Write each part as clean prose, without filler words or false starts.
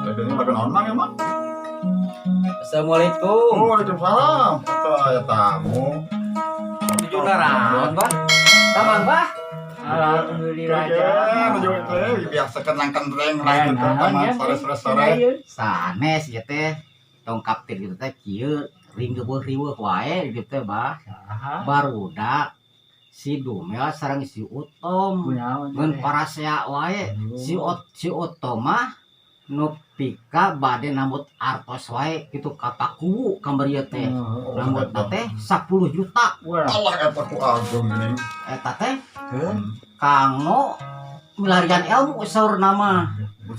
Ini lagu naon, Mang, emang? Assalamualaikum. Oh, waalaikumsalam. Apa aya tamu? Tujuh naraon, Bah? Damang, Bah? Alhamdulillah. Ya, nuju teh biasa kenang-kentreng lah gitu taman sore-sore sore. Sanes ieu teh tong kaptir gitu teh kieu ringgeubeuh riweuh wae gitu teh, Bah. Barudak si Dumel sareng si Utom ngeun parasea wae. Si Utom mah nu pika bade nambut artos wae gitu ka Pakuwu kamari ieu teh. Nambut teh 10 juta. Allah, eta ku agung ini. Eta teh kanggo milarian ilmu saurna mah.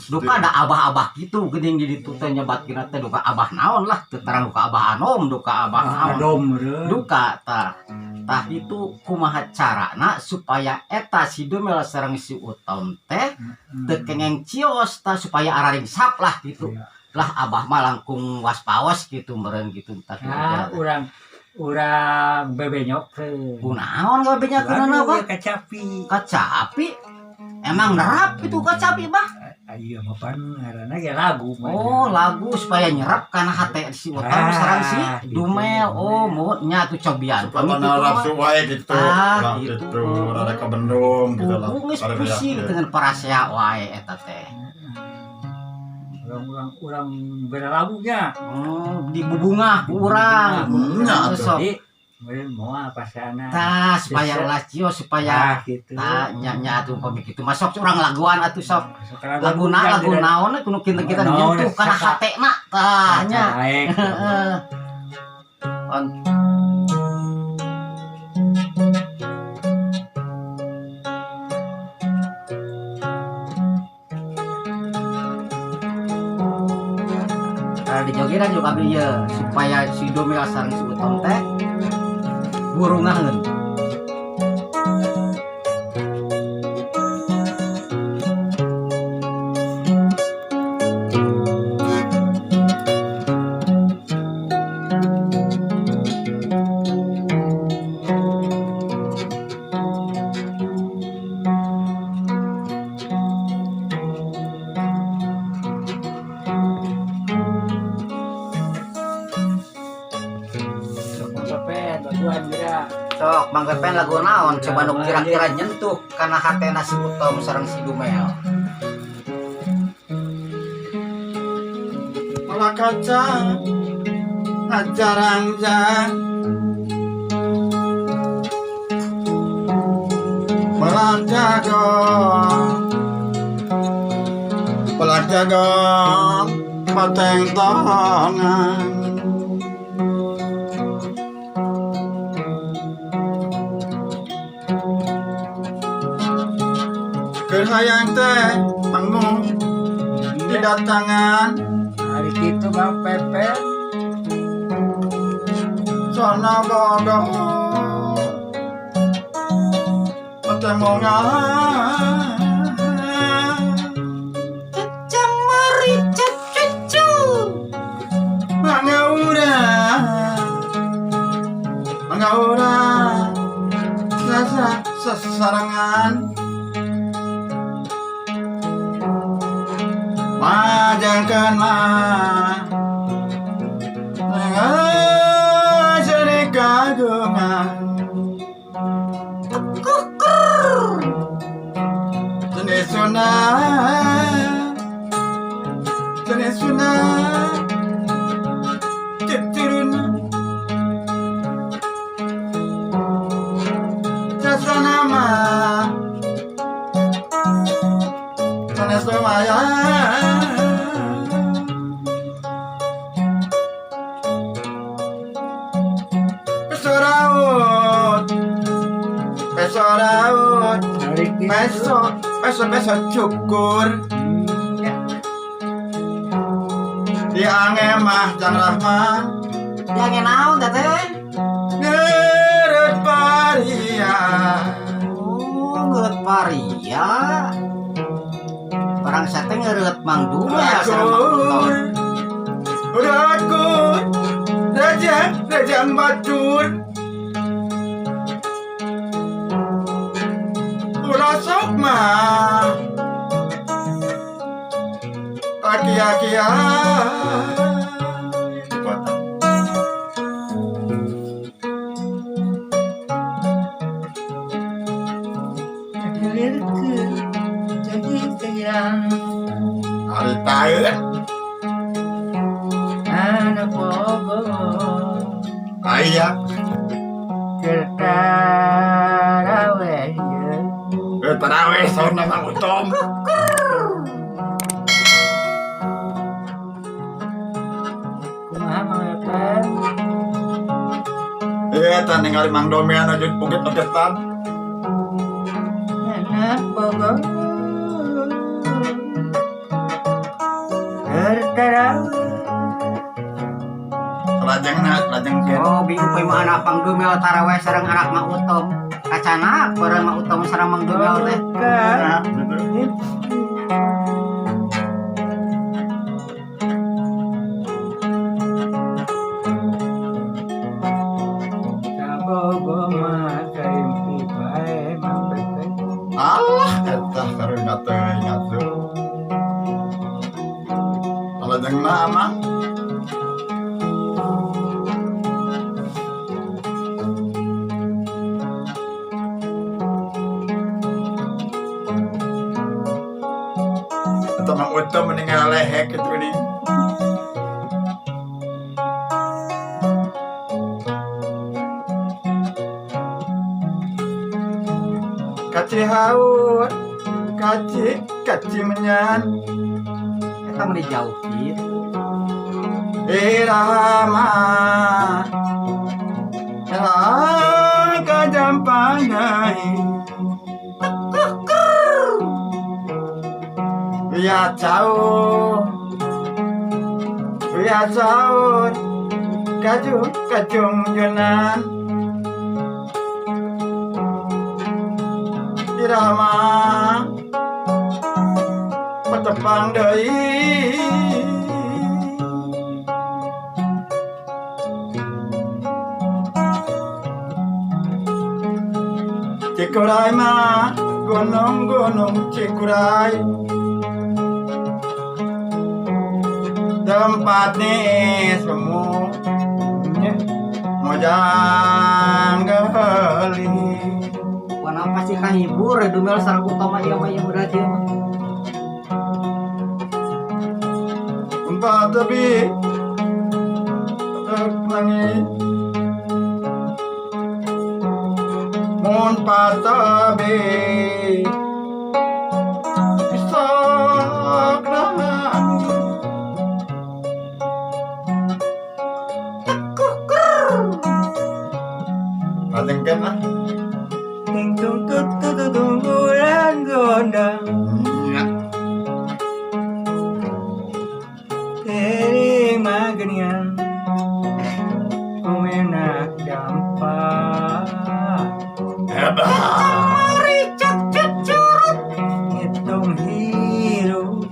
Duka ada abah-abah gitu geuning di ditu teh nyebatkeun teh duka abah naon lah teu terang, duka abah anom, duka abah naon. Adom meureun. Duka tah tah itu kumaha carana supaya eta si Dumel sareng si Utom teh teu kengeng cios tah, supaya araringsap lah gitu lah. Abah mah langkung waspaos gitu meureun gitu tah. Nah, urang urang bebenyokkeun. Kunaon gabenyakeunana, Bah? Kacapi. Kacapi emang nerap itu kacapi, Bah? Iya, mah pan ngaranna ge lagu mah. Oh, lagu supaya nyerap karena hate si Utom Ah, sareng si gitu. Dumel. Oh, mau nya tuh cobian. Supaya nafsu wae gitu. Ah, Lah gitu. gitu, rada kebendung gitu lah. Geus Rada pusing yakin. dengan parasea wae eta teh. Urang urang urang beda lagunya. Oh, di bubungah ku urang. Nya atuh. Sok. Jadi kemudian mau apa sana? Tah, supaya ulah cios supaya Ah, gitu. tah nya nya atuh pami kitu masuk urang laguan atuh sok. Sok Laguna lagu naon kudu kita Naon, nyentuh kana saka. hatena tah nya. Heeh. On. Nah, dijogedan juga abdi ieu supaya si Dumel sareng si Utom teh burungaheun. Sok Pepen laguan geura. Sok, Mang Pepen lagu naon coba nu kira-kira nyentuh kana hatena si Utom sareng si Dumel. Malah kaca ajarangjang Melak jagong Pelak jagong Pateng tongan. Keur hayang teh mangmu didatangan. Hari kitu Bang Pepen. Sono bodoh Petemongan. Cecang merica cucu. Mangaura Mangaura Sasa sesarangan Majangkan mah Jadi kagungan Jenis sunah Jenis sunah Turun Jasa nama Sanes lumayan. Peso raut Peso raut. Hari kitu. Peso Peso peso cukur. Ya. Di angemah jang rahman. Yang naon teteh? Ngeret paria. Oh, ngeureut paria. Barang sate ngeureut Mang Dumel sareng Mang Utom. Rakur Rakur Raja Raja Batur Ulah sok mah. Laki. Kia-kia di kota. Kelirkeun jadi kehilang Hari taeun anak bogo aya keur taraweh ieu. Taraweh saurna Mang Utom. Kumaha Mang Pepen? Eta ningali Mang Domel anu joget-jogetan. Anak bogo keur taraweh. Lajengna lajeng ke. Oh, bingung poe mah anak Mang Dumel taraweh sareng anak Mang Utom. Kacana bareng Mang Utom sareng Mang Dumel teh. Nah, gitu. Kabogo mah kaimpi bae Mang Pepen. Alah eta karunya teuing atuh. Lajengna Mang. Eta Mang Utom meninggal lehek kitu nih. Kaci haur, kaci, kaci menyan, Eta mah jauh kitu. Irama, kajampanai. Ya jauh, ya jauh, kajung kajung junan. Irama, patepang deui. Cikuray mah gunung-gunung Cikuray, tempat nih semua mojang geli. Wana pasti kahibur Dumel sareng Utom mah ieu mah ieu udah ieu mah. Empat tebi nangis mun patabi sok nangis. Lajengkeun lah. Ting tung tut tut tut tunggulan gondang. Nya. Terima genian Umenak dampak. Hebat. Hitung hirup,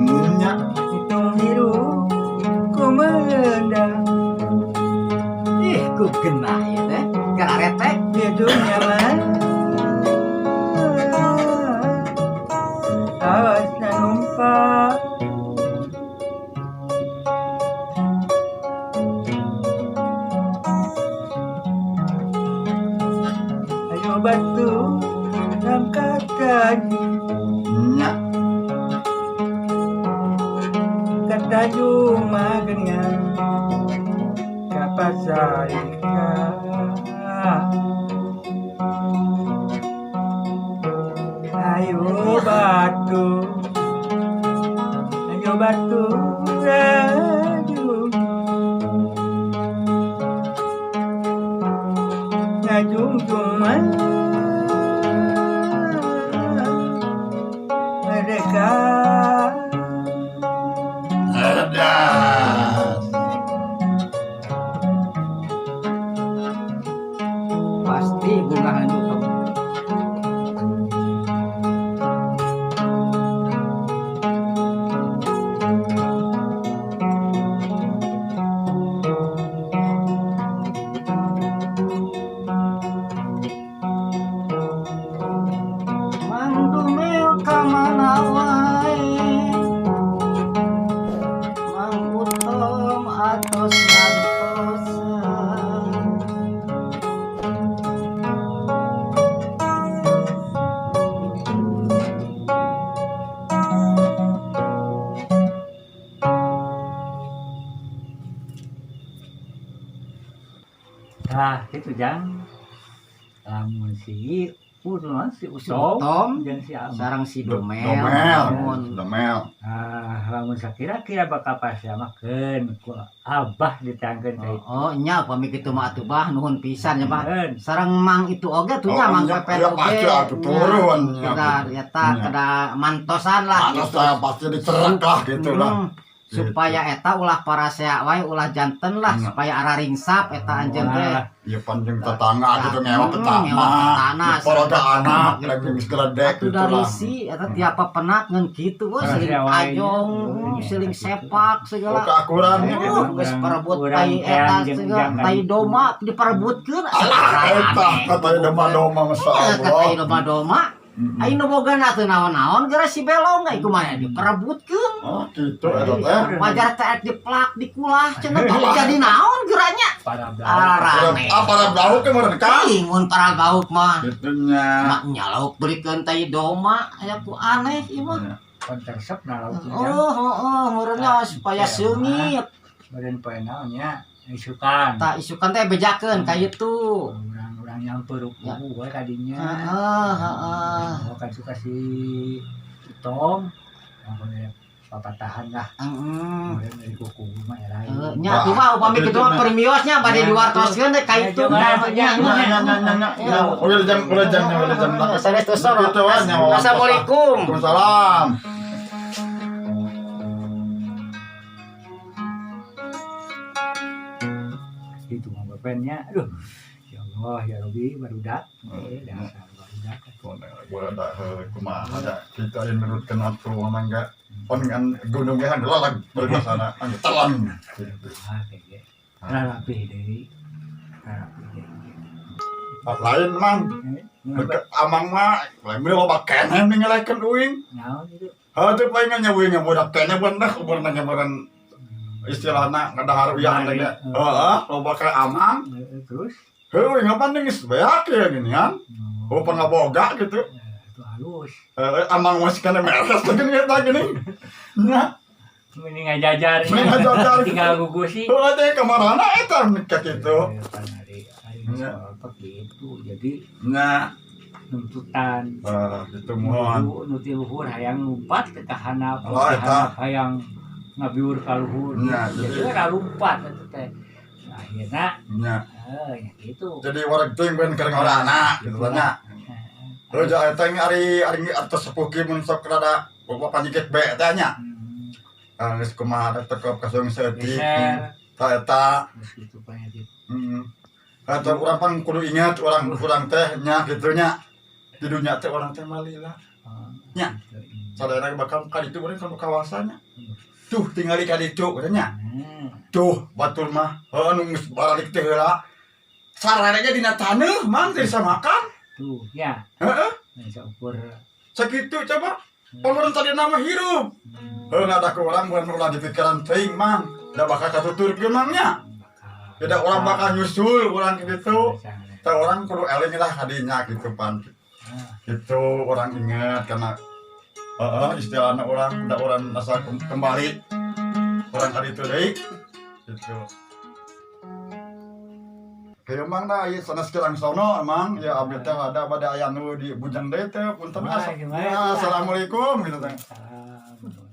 Nya. hitung hirup ku melendang. Ih, ku genah ieu teh. Gara teh. Di dunia mah awas na numpak. Ayo batu angkatan Nya. Kata jumagenya kapasaika. Ayo batu, ayo batu, ayo ngajung mereka. Cerdas. Pasti bunga Utom. Mang Dumel ka mana wae. Itu jang lamun si Uton si Si Utom Utom jeung si Amang. Sareng si Domel. Domel. Mun. Domel. Ah, lamun sakira-kira bakal pasamakeun ku Abah diteangkeun ka itu. Oh, nya upami kitu mah atuh bah nuhun pisan nya bah. Keun. Sareng Mang itu oge tuh nya Oh, Mang nya, Pepen ya, oge. pasti atuh turun, nya. Kita eta Nya. Kada mantosan lah Panas gitu. lah pasti dicerak lah gitu lah. Supaya eta ulah parasea wae ulah janten lah Nya. Supaya araring-sap eta anjeun teh. Wah, Ya panjang tetangga gitu ngewa Hmm, ngewa petana. petana, Poroga anak gitu. lagi geus geledek Atuh gitu dari lah. si eta tiap penak ngan kitu we Parasea seling wae nya. ajong, Oh, seling nya, sepak Oh, segala. keakuran Ya, gitu. Oh, geus parebut urang tai eta teang jeung segala jang tai ka ditu. doma diparebutkeun. Alah eta kata doma-doma Iya, kata masyaallah. doma-doma. Aing nu boga teu naon-naon gara si belong ai kumaha diperebutkeun. Oh, gitu eta teh. Wajar teh rek diplak dikulah cenah jadi naon geranya. Para blau. Ararane. Ah, para blau ke meureun ka? Ih, mun para bauk mah. Gitu nya. Mak nya lauk belikeun tai doma aya ku aneh ieu mah. Kon tersep na lauk jang. Oh, meureunnya supaya Ya, seungit. Badan poe naon nya isukan. Tah isukan teh bejakeun ka itu. Urang-urang nyamper Ya. kubu we ka dinya. Heeh, heeh. Oh, kan suka si Utom. Yang papatahan lah. Heeh. Kemudian dari kuku mah era. Heeh, nya atuh mah upami kitu mah permiosnya bade diwartoskeun teh ka itu. Ya, Nya, Nya nya nya nya nya. Ya. Udah jam udah jam udah jam. Sanes tos. Gitu we nya. Assalamualaikum. Waalaikumsalam. Itu mah bepennya. Aduh. Ya Allah, ya Robi barudak. Eh, dasar barudak. Boleh ada kumaha ada kita yang nurutkeun atuh mah enggak pon ngan gunung ge lalag berbasana telan gitu. Ah, kayak Rarapih deui. Rarapih deui. Lain mang Eh, amang mah lain bener loba keneh ninggalikeun uing. naon itu? Heuh teu palingan nya uing budak keneh bener umurna nya meureun istilahna ngadahar uyah teh ge. Heeh, loba ka amang. Eh, terus? Heuh uing apa geus beak ya gini kan. Oh pangaboga gitu. Itu halus. Amang masih kena meres teh gini eta gini. Nya, Mending ngajajar. Mending ngajajar. Tinggal gugusi. heuh teh kamarana eta ka kitu. Eh, pan hari hari Ya. soal gitu. Jadi Nya, nuntutan gitu mohon. nu nu ti luhur hayang lumpat ke kahanap, nu Oh, ti eta. handap hayang ngabiur ka luhur. Ya, jadi jadi- ora lumpat eta teh. Akhirna Nya, eh ya gitu. jadi wareg teuing ben keur ngorana gitu nya. Heuh ja eta ge ari ari atos sepuh kieu mun sok rada bapak panjikit be teh nya. Ah geus kumaha teh tekop kasung saeutik. Geser Ta eta. geus gitu penyakit. Heeh. Atau urang pan kudu ingat urang urang teh nya kitu nya. Di dunya teh urang teh malila. Oh, Nya. gitu. Sadayana bakal ka ditu urang ka kawasannya. Tuh tingali ka ditu katanya. Hmm. Tuh batur mah heuh nu geus baralik teh heula. Sarana ge dina taneuh mang teu bisa makan. Tuh, ya. Heeh. Bisa ukur. Sakitu coba. Pameureun tadi nama hirup. Heuh ngadak ke urang bukan ulah di pikiran teuing mang. Da bakal katuturkeun mang nya. Bakal. Tidak orang bakal nyusul urang gitu. Tah orang kudu eling lah kadinya gitu pan. Itu orang ingat karena heeh istilahnya orang da orang asa kembali orang tadi itu deui gitu. Kayak emang dah, ieu sanes kirang sono emang ya abdi teh ada pada aya nu di bujang deui teh punten Wah, gimana ya, tuh, assalamualaikum gitu teh. Salam.